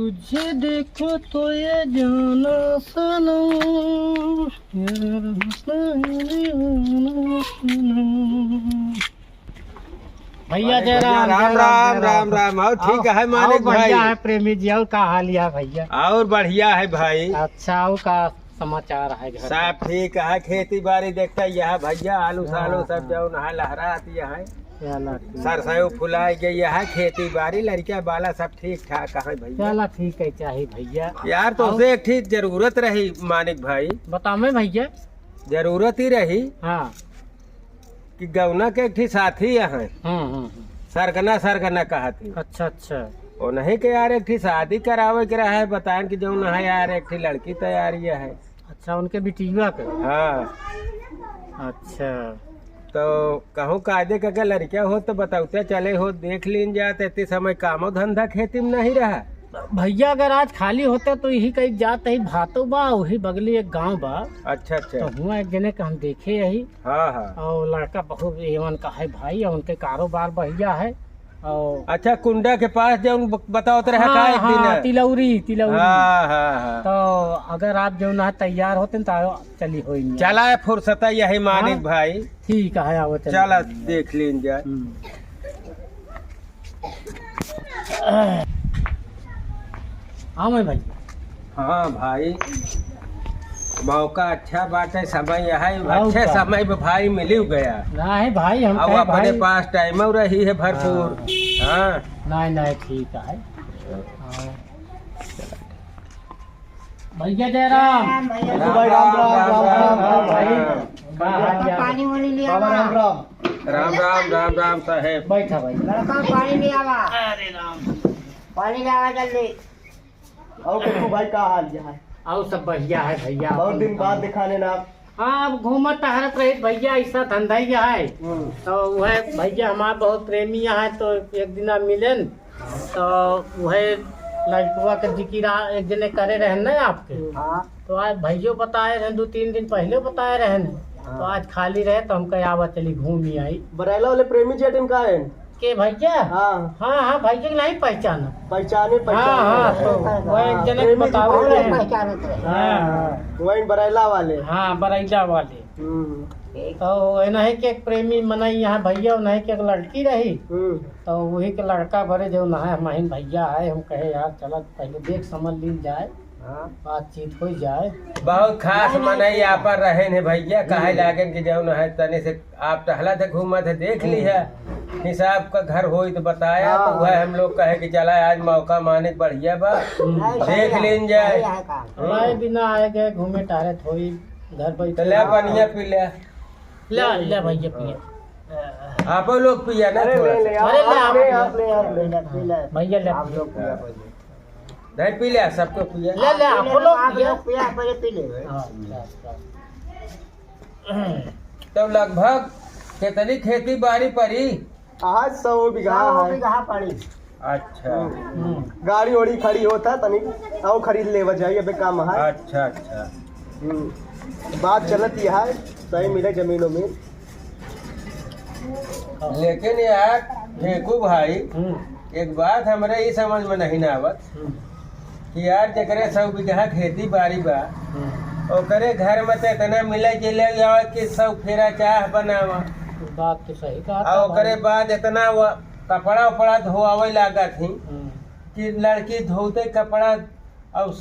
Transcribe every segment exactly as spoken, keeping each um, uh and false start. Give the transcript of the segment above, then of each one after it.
तुझे देखो तो ये जाना सनम, यार हुस्न दीवाना सनम। भैया, अरे जय भैया, राम, राम, जय राम, राम, जय राम, राम। राम। और ठीक है, मानिक भाई? बढ़िया है प्रेमी जी, और का हाल है भैया? और बढ़िया है भाई। अच्छा, और का समाचार है घर सब का? ठीक है, खेती बाड़ी देखता यह भैया, आलू हाँ, सालू सब हाँ। जौन है लहरात यह है। चला ठीक। सरसों फुलाए गई यह है, खेती बाड़ी, लड़किया बाला सब ठीक ठाक है भैया। चला ठीक है, चाही भैया। यार, तो और? से एक ठीक जरूरत रही मानिक भाई। बतावे भैया। जरूरत ही रही। हाँ। कि गौना के एक ठी साथी अहै। हम्म, हम्म, हम्म। सरगना, सरगना कहत ही। अच्छा, अच्छा। ओ नहीं के यार, एक ठी शादी करावे के रहा है, बताएन कि जौन है यार, एक ठी लड़की तैयारी है। अच्छा, उनके बिटिया के? हाँ। अच्छा। तो कहूँ कायदे का, का लड़किया हो तो बतौते चले हो, देख लीन जात, इतने समय कामो धंधा खेती में नहीं रहा। भैया, अगर आज खाली होते तो यही कहीं जात ही, भातो बा, वही बगली एक गांव बा। अच्छा, अच्छा। तो हुआ एक जने का हम देखे यही। हाँ, हाँ। और लड़का बहुत एवन का है भाई, और उनके कारोबार बढ़िया है। और अच्छा, कुंडा के पास जौन ब-, बतावत रहा हाँ, का एक हाँ, दिन? तिलौरी, तिलौरी। हाँ, हाँ, हाँ। तो अगर आप जौन है तैयार होते न, तो चली होई नहीं। चला है फुर्सत है यही मानिक हाँ? भाई। ठीक है, आओ चलो। चला देख लीन जाए। हम्म। हाँ, मैं भाई। हाँ भाई, मौका अच्छा बात है, समय यह है, और अच्छे का? समय पे भाई मिल गया। नहीं भाई, हम अब कहे अपने भाई पास टाइम और रही है भरपूर। हाँ। हाँ। नहीं, नहीं, ठीक है। हाँ। भैया जय राम। राम, भैया। भाई, राम, राम, राम, राम, राम, भाई। राम। का हाल चाल? पानी वानी ले बाबा, आवा। राम, राम। राम, राम, राम, राम साहेब। बैठा भाई। लड़का पानी ले आवा। अरे राम। पानी ले आवा जल्दी। और पिंकू भाई, का हाल चाल है? और सब बढ़िया है भैया, बहुत अपन दिन बाद बताओ। दिखाने ना आप। हाँ, अब घूमत टहरत रहित भैया, ऐसा धंधा ही है। हम्म। तो वह भैया हमार बहुत प्रेमी है, तो एक दिन मिलेन, तो वह लड़कवा के जिकिर आ-, एक जने करे रहे ना आपके। हाँ। तो आज भैयो बताए रहे, दो तीन दिन पहले बताए रहे ने। हाँ। तो आज खाली रहे, तो हम कहे, "आवा, चली घूमी आई।" बरैला वाले प्रेमी जी अटेन का है? के भैया? हाँ। हाँ, हाँ, भैया के नहीं पहचाना। पहचाने, हाँ, पहचाने। हाँ, तो वह एक जने प्रेमी जी बताओ पहचाने। रहे। पहचानत रहे। हाँ, हाँ। वही बरैला वाले। हाँ, बरैला वाले। हम्म। तो वह नहीं के एक प्रेमी मनई यहाँ भैया, नहीं के एक लड़की रही। हम्म। तो वही के लड़का भरे जो नहा महीन भैया आए, हम कहे, "यार, चला पहले देख समझ ली जाए।" हाँ। बातचीत हो जाए। बहुत खास मनई यहाँ पर रहे ने भैया, कहे हम्म। लागेन कि जौन है तनी से आप टहला थे, घूमा थे, देख ली है। हम्म। हिसाब का घर होई तो बताया, हाँ, तो वह हाँ। हम लोग कहे कि चला आज मौका मानिक बढ़िया बा, हम्म। देख लीन जाए। हम्म। भाई बिना आए गए घूमे टहरे थोड़ी घर बैठ तो ले पनिया पी ले। ले, ले भैया पिया। आपो लोग पिया ना अरे थोड़ा ले, सा। ले, अरे ले, आप आप ले, ले। आप ले, आप ले, आप ले। भैया ले आप पिया। लोग पिया पहले। नहीं पी ले, सबको पिया। ले, ले, आप आप लोग लोग, आप पिया। लोग पिया, पहले पी ले। हाँ, अच्छा, अच्छा। तो लगभग कितनी खेती बाड़ी पड़ी? आज सौ बीघा सौ है। बीघा पड़ी। अच्छा। हम्म। गाड़ी ओड़ी खड़ी होता तनी, आओ खरीद लेवा जाई, अबे काम है। अच्छा, अच्छा। हम्म। बात चलत ही है, सही मिले जमीनों में। लेकिन यार, फेंकू भाई, हम्म। एक बात हमरे ई समझ में नहीं ना आवत हम्म। कि यार, जेकरे सौ बीघा खेती बाड़ी बा, हम्म। ओकरे घर में तो इतना मिले जुले जावे कि सौ फेरा चाह बनावा। बात तो सही कहा आ था ओकरे भाई। बाद इतना वो कपड़ा उपड़ा धोआवे लागत ही हम्म। कि लड़की धोते कपड़ा और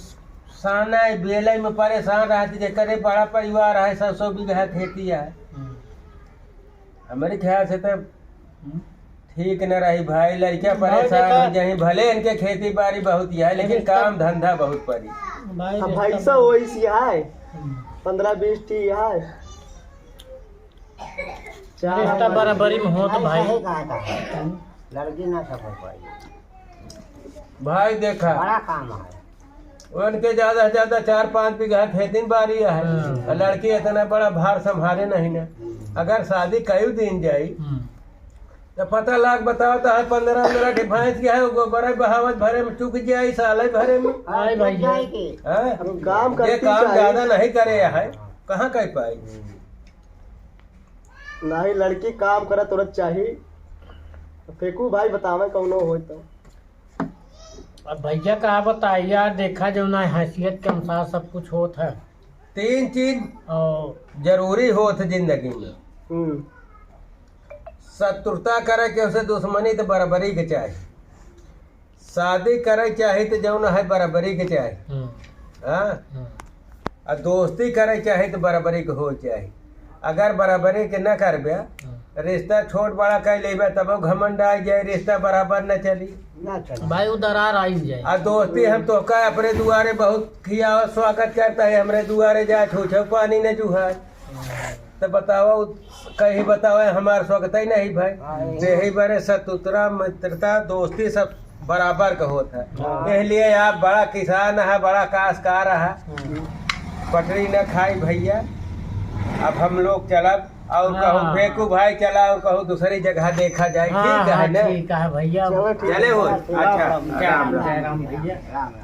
साना बेले में परेशान रहती, जेकरे बड़ा परिवार है, सौ सौ बीघा खेती है। हम्म। हमारे ख्याल से तो हम्म। ठीक न रही भाई, लड़किया भाई परेशान देखा, हो जाही, भले इनके खेती बाड़ी बहुत ही है, लेकिन रिश्ता काम धंधा बहुत पड़ी। भाई अब रिश्ता भैंसा बहुत वही सी है, हम्म। पन्द्रह बीस ठी है। चार रिश्ता बराबरी में हो तो भाई भाई। सही कहा था। लड़की ना सफर पाई। भाई देखा, बड़ा काम है। उनके ज्यादा से ज्यादा चार पाँच बीघा खेती बाड़ी है। हम्म। और लड़की इतना बड़ा भार संभाले नहीं ना। हम्म। अगर शादी कई दिन जाई, हम्म। तो पता लाग बताओ तो है पन्द्रह मिनट भैंस के है, वो गोबर है बहावत भरे में चुक जाई, साल है भरे में। हाँ, आई भाई। चुक जाए के। हाँ? अब काम ये करती काम चाहिए। ज्यादा नहीं करे है, कहाँ कर पाई? नहीं, लड़की काम करत उरत चाही। तो फेंकू भाई बतावे कौनो होय तो। अब भइया का बताई यार, देखा जउन है, हैसियत के अनुसार सब कुछ होत है। तीन चीज और जरूरी होत है जिंदगी में। हम्म। शत्रुता करे के उसे दुश्मनी तो बराबरी के चाही। शादी करे चाही तो जउन है बराबरी के चाही। हम्म। हाँ? हम्म। आ दोस्ती करे चाही तो बराबरी के हो चाही। अगर बराबरी के न करबे, हम्म। रिश्ता छोट बड़ा कर लेबे, तबो घमंड आ जाए, रिश्ता बराबर न चली। ना चली। भाई, वो दरार आई जाए। आ दोस्ती हम तोहका अपने दुआरे बहुत खियावा स्वागत करता है, हमरे दुआरे जा छूछे पानी न जुहाए। हम्म। तो बतावा, उ कहीं बतावा, हमार स्वागत ही नहीं भाई। हाँ। यही बरे शत्रुता, मित्रता, दोस्ती सब बराबर का होत है। हाँ। इसलिए आप बड़ा किसान है, बड़ा काश्तकार है, हम्म। पटरी न खाई भइया। अब हम लोग चलब और हाँ। कहूँ फेंकू भाई चला और कहूँ दूसरी जगह देखा जाए, हाँ, ठीक है हाँ, ना? ठीक है भइया। चलो, ठीक चले हो? है। अच्छा, राम, राम, जय राम, राम, जय राम राम। भइया। राम, राम।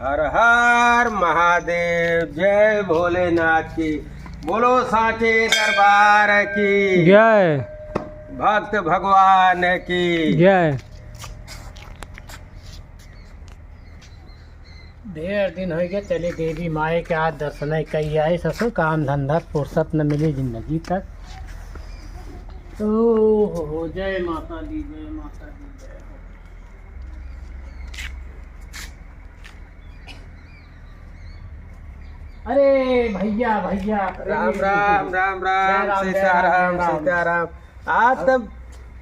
हर हर महादेव, जय भोलेनाथ की, बोलो सांचे दरबार की जय। भक्त भगवान की जय। ढेर दिन होइ गए, चली देवी माई के आज दर्शन कई आई। ससुर काम धंधा फुर्सत न मिली जिंदगी तक। ओ हो हो, जय माता दी, जय माता दी, जय हो। अरे भइया, भइया, अरे राम, राम, राम, राम, जय राम, जय राम, सीताराम, जय राम। सीताराम। आज तब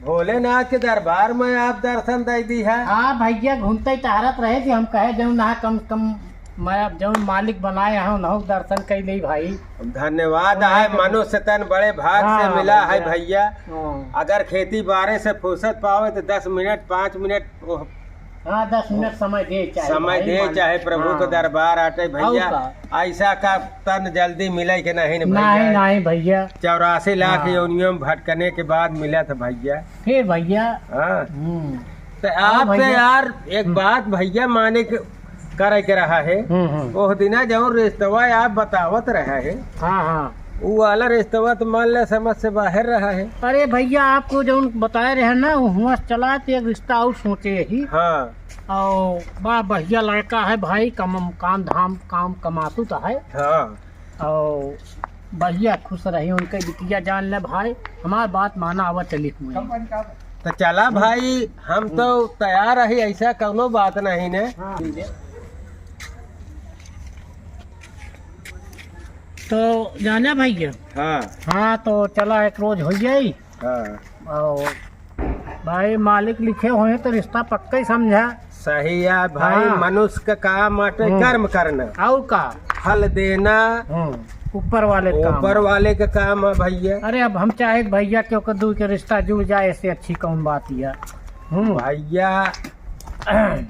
भोलेनाथ के दरबार में आप दर्शन दे दी है। हाँ भइया, घूमते टहरत रहे कि हम कहे जउन ना कम से कम मैं अब जउन मालिक बनाए हैं उन्हों के दर्शन कर ली भाई। धन्यवाद हाँ, है, तो मनुष्य तन बड़े भाग से हाँ, मिला है भइया। भइया। हाँ। अगर खेती बाड़ी से फुर्सत पावे तो दस मिनट, पाँच मिनट, ओह, हाँ, दस मिनट समय दे चाहे समय भाई, दे मान चाहे प्रभु हाँ। के दरबार आटे और भइया। का? ऐसा का तन जल्दी मिले के नहीं न नहीं, भइया। नहीं भइया। चौरासी लाख हाँ। योनियों में भटकने के बाद मिला था भइया। फिर भइया। हाँ। हम्म। तो हाँ आपसे भइया। यार एक हम्म। बात भइया माने के करे के रहा है। हम्म, हम्म। ओह दिना जउन रिश्तवा आप बतावत रहा है। हाँ, हाँ। उ वाला रिश्तवा तो मान ले समझ से बाहर रहा है। अरे भइया, आपको जउन बताए रहे ना, हुआं से चला तो एक रिश्ता और सोचे ही। हाँ। और बा बढ़िया लड़का है भाई, कम, काम धाम, काम कमातू तो है। हाँ। और बढ़िया खुश रही, उनके बिटिया जान ले भाई, हमार बात माना, आवा चली हुए। तो चला भाई, हम तो तैयार रही, ऐसा कउनो बात नहीं ने। हाँ। तो जाना भइया। हाँ। हाँ, तो चला एक रोज हो जाई। हाँ। और भाई मालिक लिखे होए तो रिश्ता पक्का ही समझा। सही है भाई, हाँ। मनुष्य का काम आटे हम्म। कर्म करना। और का? फल देना हम्म। ऊपर वाले का काम। ऊपर वाले का काम है भइया। अरे अब हम चाहे भइया के ओकर दू के रिश्ता जुड़ जाए, इससे अच्छी कौन बात है? हम्म। भइया,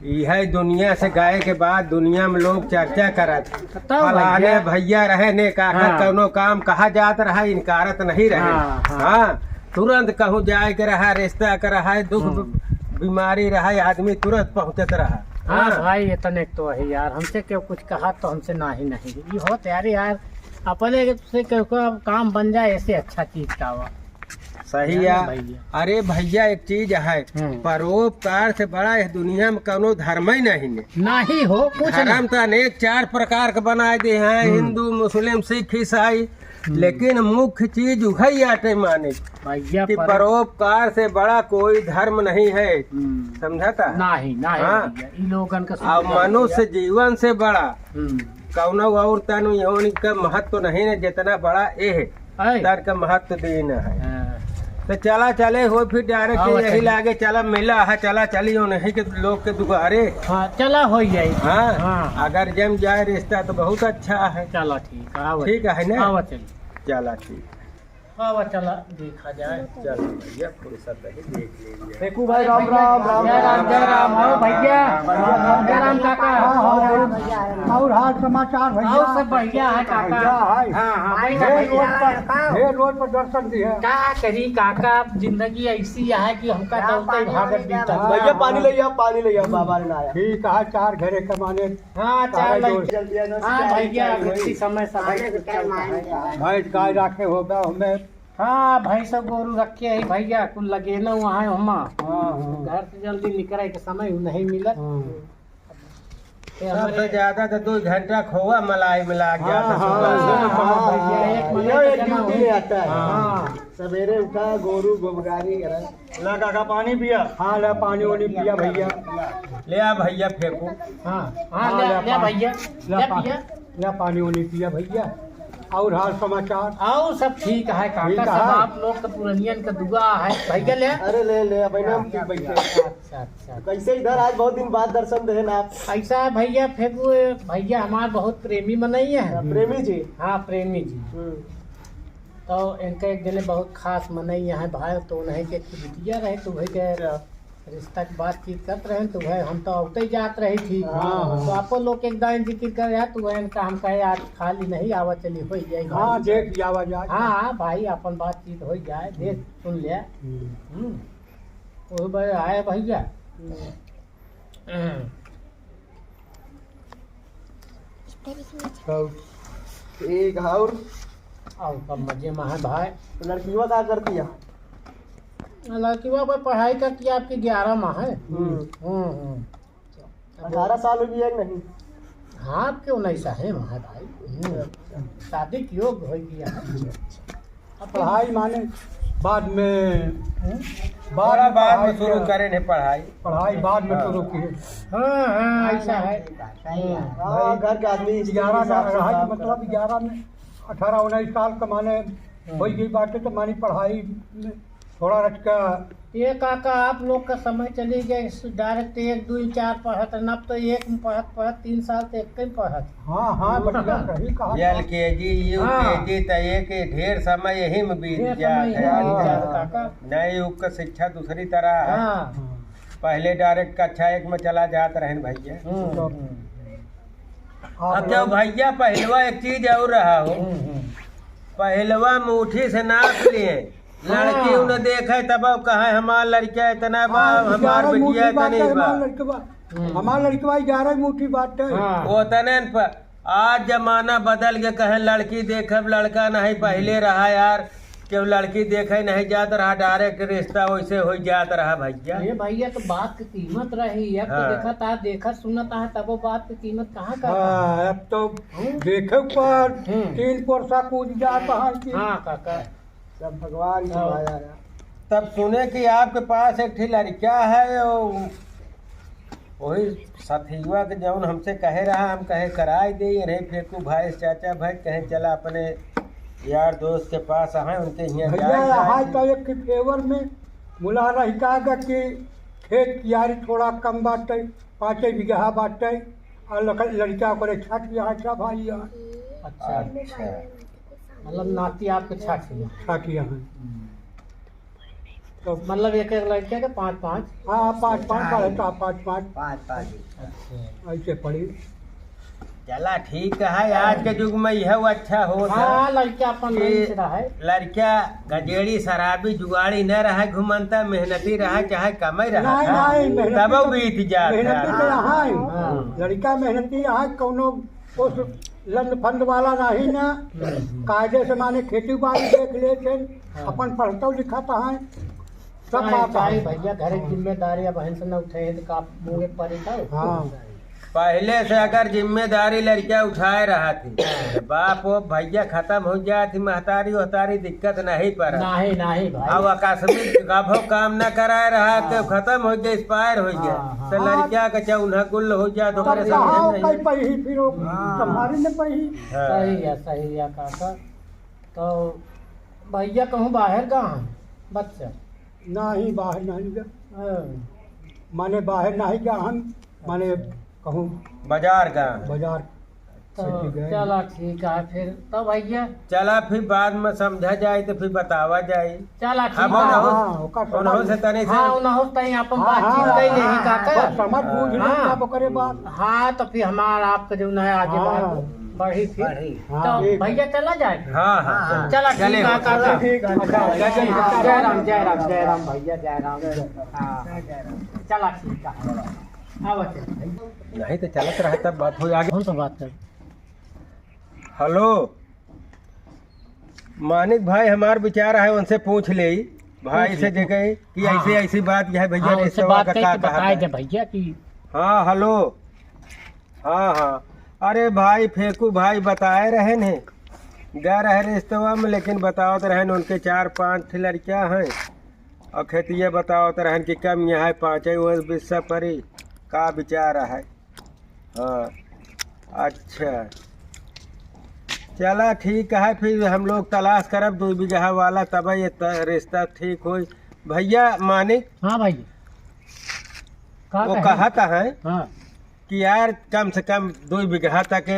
यह दुनिया से गए के बाद दुनिया में लोग चर्चा करत, तब फलाने भइया। भइया रहे ने का हाँ। कउनो काम कहा जात रहा, इनकारत नहीं रहे। हाँ, हाँ। हाँ, तुरंत कहूँ जाए के रहा, रिश्ता के रहा, दुख हम्म। बीमारी रहा, आदमी तुरंत पहुँचत रहा। हाँ हाँ। भाई, इतने तो है यार, हमसे क्यों कुछ कहा तो हमसे नाही नहीं। ये होत यार, यार, अपने से क्यों को अब काम बन जाए, ऐसे अच्छा चीज का हुआ। सही जाना है। भइया। अरे भइया, एक चीज है, हम्म। परोपकार से बड़ा इस दुनिया में कउनो धर्म ही नहीं ने। नाही हो, कुछ धर्म नहीं। तो अनेक चार प्रकार के बनाए दे हैं, हम्म। हिंदू, मुस्लिम, सिख, ईसाई, हम्म। लेकिन मुख्य चीज उहई आटे माने भइया, कि परो- परोपकार से बड़ा कोई धर्म नहीं है। हम्म। समझा था? नाही, नाही हाँ। भइया, ई लोगन का अब सुविधा मनुष्य भइया। जीवन से बड़ा हम्म। कउनो और तन इहोन का महत्व नहीं ने, जितना बड़ा ए है। है। दर का महत्व दीन है। हाँ। तो चला चले हो फिर direct आवा यही चली। लागे, चला मिला है, चला चली हो नहीं के लोग के दुआरे। हाँ, चला हो जाई। हाँ, हाँ। अगर जम जाए रिश्ता तो बहुत अच्छा है। चला ठीक है, आवा ठीक चली। है ना? आवा चली। चला ठीक। आवा चला देखा जाए। चलो भइया, फुर्सत है, देख लेंगे। फेंकू भाई, राम राम, राम जय राम, जय राम, हो भइया। राम राम, राम राम काका। हाँ, हाँ, और, और हाल समाचार भैया? और सब बढ़िया है काका। बढ़िया है। हाँ, हाँ, भाई, बढ़िया, ढेर रोज बढ़िया पर, है। ढेर रोज पर दर्शन दिए। का करी काका, अब जिंदगी ऐसी है कि हमका क्या दौड़ते पानी भागत वानी बीतत। क्या भैया, पानी ले आओ, पानी ले आओ, बाबा ने लाया। ठीक है, चार घरे कमाने। हाँ, चार चार लई-, जोड़। जल्दी आ जाओ, हाँ, चाय, भैया, चाय, अब इसी समय सब आने के टाइम है। भैंस गाय राखे होगा हमें। हाँ, भैंस और गोरू रखे है भैया, कुल लगे न वहाँ हमा। हाँ, हाँ। घर से जल्दी निकरे के समय नहीं मिलत। हाँ। ये सबसे हमारे ज्यादा तो दो घंटा खोवा मलाई में लाग गया था हाँ, सुबह से। हाँ, हाँ, भैया, एक ये मिनट एक जमा ड्यूटी हो। में आता है। हाँ। सवेरे उठा, गोरू गोबगारी करा। ला काका, पानी पिया। हाँ, ला पानी वानी पिया भैया। ले आ भैया, फेंकू। हाँ, हाँ, हाँ, ले, ला ले पानी। भैया, ला ले पा-, पिया। ला पानी वानी पिया भैया। और हाल समाचार? और सब ठीक है काका, ठीक सब है। आप लोग के पुरनियन के दुआ है भैया। ले। अरे ले, ले, अब इनाम की बैठे। अच्छा, अच्छा। कैसे इधर आज बहुत दिन बाद दर्शन देहन आप? ऐसा है भैया, फेंकू, भैया हमार बहुत प्रेमी मनई है। प्रेमी जी? हाँ, प्रेमी जी। हम्म। तो इनका एक जने बहुत खास मनई है भाई, तो उन्हीं के एक बिटिया रहे, तो वही के अच्छा। रिश्ता की बातचीत करत रहे, तो वह हम तो आते ही जात रही थी। हाँ, हाँ। तो आपो लोग एक दाएं जिक्र कर यार, तो वह इनका हम कहे आज खाली नहीं आवा, चली हो जाए हाँ, भाई। देख जावा जाए। हाँ, हाँ, भाई, अपन बातचीत हो जाए, देख सुन ले। हम्म। हम्म। वो भाई आए भैया। हम्म। हम्म। तब ठीक है, और? और सब मजे में है भाई। तो लड़किवा का करती है? लड़किवा पर पढ़ाई करती है, आपकी ग्यारह माह है। हम्म। हम्म, हम्म। अठारह साल हो गया कि नहीं? हाँ, आपके उन्नीस है माह है भाई। हम्म। शादी के योग हो गया है। अब पढ़ाई माने बाद में, हम्म? बाद थोड़ा में बाद पढ़ाई में शुरू किया। करें है पढ़ाई। पढ़ाई बाद में हाँ। शुरू की। हाँ, हाँ, ऐसा है। सही है। हाँ, भाई, घर के आदमी स्त्री ग्यारह के हिसाब से रहा कि काम मतलब करता है। ग्यारह में अठारह उन्नीस साल का माने हम्म। हो गई बात है, तो मानी पढ़ाई में थोड़ा रचका। ये काका, आप लोग का समय चली गया, इस डायरेक्ट एक, दो, चार पढ़त, अब तो एक में पढ़त, पढ़त, तीन साल से एक में पढ़त। हाँ, हाँ, बढ़िया, सही कहा। एल के जी, हाँ। यू के जी, त एक ढेर समय यही में बीत ढेर जात समय यही है। में बीत जात, काका। नए युग का शिक्षा दूसरी तरह है। हाँ। पहले डायरेक्ट कक्षा एक में चला जात रहन भैया। हम्म, तो हम्म। अब तो भैया, पहलवा एक चीज और रहा हो। हम्म, हम्म। पहलवा मुट्ठी से नाप लिए, लड़की हाँ। उन्हें देखे तब कहे, "हमार लड़का इतना बा, हाँ, हमार ग्यारह बिटिया मुट्ठी बात इतनी है, बा।" हमार लड़कवा, हम्म। हमार लड़कवा ग्यारह मुट्ठी बात है। हाँ। वो तने न प-, आज जमाना बदल के कहे, "लड़की देखब, लड़का नहीं।" पहले रहा यार, केहू लड़की देखे नहीं जात रहा, डायरेक्ट रिश्ता वैसे हो जात रहा भैया। अरे भैया, तो बात के कीमत रही, अब तो हाँ। देखत आ, देखत सुनत आ, तब वो बात के कीमत कहाँ का हाँ, अब तो हम्म? देखे पर हम्म। तीन पुरसा कूद जात है कि हाँ, काका। सब भगवान की हाँ। माया है। तब सुने कि आपके पास एक ठी लड़का है, वो वही सथीवा के जौन हमसे कहे रहा, हम कहे कराई दे, ये नहीं फेंकू भाई, चाचा भाई, कहे चला अपने यार दोस्त के पास आए, उनके हियाँ भैया, जाए, जाए। यहाँ तो एक के फेवर में मुला रही का कि खेत कियारी थोड़ा कम बाटे, पाँचे बीघा बाटे, और लक-, लड़का ओकरे छठ यहाँ था भाई यार। अच्छा। अच्छा। मतलब नाती आपके छठ यहाँ? छठ यहाँ। हम्म। तो मतलब एक एक लड़के के पाँच पाँच? हाँ, हाँ, पाँच पाँच हाँ। पढ़े तो पाँच पाँच। पाँच पाँच। अच्छा। ऐसे पढ़ी। चला ठीक है, आज के युग में यह वो अच्छा हो हाँ, लड़का अपन कि रही से रहे। लड़का गजेड़ी शराबी जुगाड़ी न रहे, घुमंता मेहनती रहे, चाहे कमाई रहे, नहीं, हाँ, नहीं, मेहनती तब तो, बीत जात मेहनती है। तो यहाँ है। हाँ। लड़का मेहनती यहाँ, कौनो उस लंड फंड वाला नहीं ना, हम्म। कायदे से माने खेती बाड़ी देख लेते, हाँ। अपन पढ़तौ लिखत हैं, सब चाहे, बात चाहे है। भैया घर की जिम्मेदारी अब हंस न उठे हैं तो का मुँह पड़ी था। हाँ। पहले से अगर जिम्मेदारी लड़का उठाए रहा थी, तो बाप वो भैया खत्म हो जाए थी, महतारी वहतारी दिक्कत नहीं पड़ा। नहीं, नहीं भाई। अब आकस्मिक कभो काम न कराए रहा, हाँ। तो खत्म हो गया, एक्सपायर हो गया। हाँ, हाँ। तो लड़का का चौन्हा गुल हो जाए, तो तो ओकरे कहाँ समझ नहीं। कहीं पही फिर वो हाँ। संभारी न पही। हाँ। सही है, सही है काका। तो भैया कहूँ बाहर का हैं बच्चा? नहीं, बाहर नहीं गया। हाँ। माने बाहर नहीं गया हम, माने अच्छा। कहूँ बाजार का। बाजार। तो चला ठीक है फिर, तो भैया चला फिर बाद में समझा जाए तो फिर बतावा जाए। चला ठीक अब है। उनहु, हाँ, ओका समझ उनहु से तनी से हाँ, उनहु से तनी अपन हाँ, बातचीत हाँ, कर ले ही हाँ, काका। बस समझ बूझ लें हाँ। तब ओकरे बाद। हाँ, तो फिर हमारा आपका जो है आगे हाँ। बात बढ़ी फिर। बढ़ी। हाँ, तो ठीक है। भैया चला जाए। हाँ, हाँ, हाँ। चला चले। ठीक है काका। ठीक है, ठीक है। जय राम, जय राम, जय राम भैया, जय राम। हाँ, चला ठीक है। आवा चल भैया। नहीं तो चलत रहा तब बात हो आगे। कौन सा बात कर? हेलो, मानिक भाई, हमार विचार है, उनसे पूछ ले भाई से देखे कि हाँ, ऐसी हाँ। ऐसी बात यह भैया हाँ, उनसे रिश्तवा बात का करके का बताए कहत दे है। भैया कि हाँ, हेलो, हाँ, हाँ, अरे भाई, फेंकू भाई बताए रहे ने, गए रहे रिश्तवा में, लेकिन बतावत रहे ने, उनके चार पाँच ठे लड़कियाँ हैं और खेतिया बतावत रहन कि कम यहाँ है, पाँचे वो बिस्सा परी, का विचार है? हाँ, अच्छा, चला ठीक है, फिर हम लोग तलाश करब दो बीघा वाला, तब ये त-, रिश्ता ठीक होई। भैया मानिक, हाँ भाई, का वो कहे? कहत है हाँ। कि यार कम से कम दो बीघा तक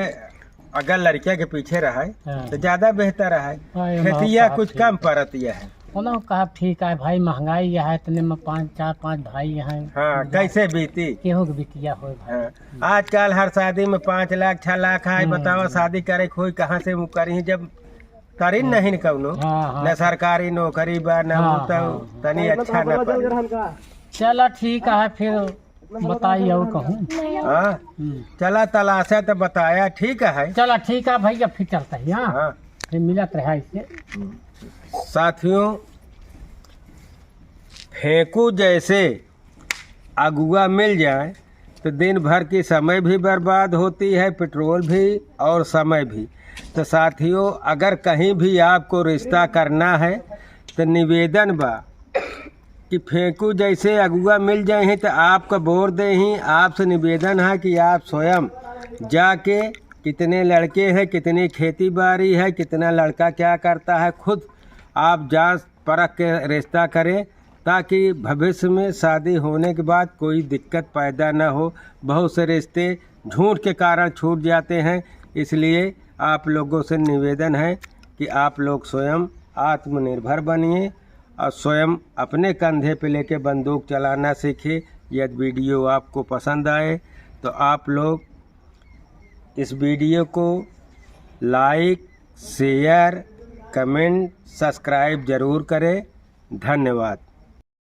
अगर लड़किया के पीछे रहे हाँ। तो ज्यादा बेहतर है, हाँ, ये खेतिया बात कुछ ठीक कम है। परत यह है। उन्हों कहा ठीक है भाई, महंगाई यह है, इतने में पाँच चार पाँच भाई हैं। हाँ, कैसे बीती? केहू के बिटिया होए भाई। हाँ, आजकल हर शादी में पाँच लाख छह लाख है, हम्म। बताओ शादी करे कोई कहाँ से वो करी जब करी हाँ। नहीं न कौनो, हाँ, हाँ। न सरकारी नौकरी बा, न हाँ, वो तो हाँ, हाँ। तनी अच्छा न पड़ी। चला ठीक है, फिर बताई और कहूँ। हाँ, हम्म। चला तलाशा तो बताया, ठीक है। चला ठीक है भैया, फिर चलता है, हाँ। हाँ। फिर मिलत रहा इससे। साथियों, फेंकू जैसे अगुआ मिल जाए तो दिन भर की समय भी बर्बाद होती है, पेट्रोल भी और समय भी। तो साथियों, अगर कहीं भी आपको रिश्ता करना है तो निवेदन बा कि फेंकू जैसे अगुआ मिल जाए हैं तो आपका बोर दे ही। आपसे निवेदन है कि आप स्वयं जाके कितने लड़के हैं, कितनी खेती बाड़ी है, कितना लड़का क्या करता है, खुद आप जांच परख के रिश्ता करें, ताकि भविष्य में शादी होने के बाद कोई दिक्कत पैदा न हो। बहुत से रिश्ते झूठ के कारण छूट जाते हैं, इसलिए आप लोगों से निवेदन है कि आप लोग स्वयं आत्मनिर्भर बनिए और स्वयं अपने कंधे पे लेके बंदूक चलाना सीखिए। यदि वीडियो आपको पसंद आए तो आप लोग इस वीडियो को like, share, comment, subscribe जरूर करें। धन्यवाद।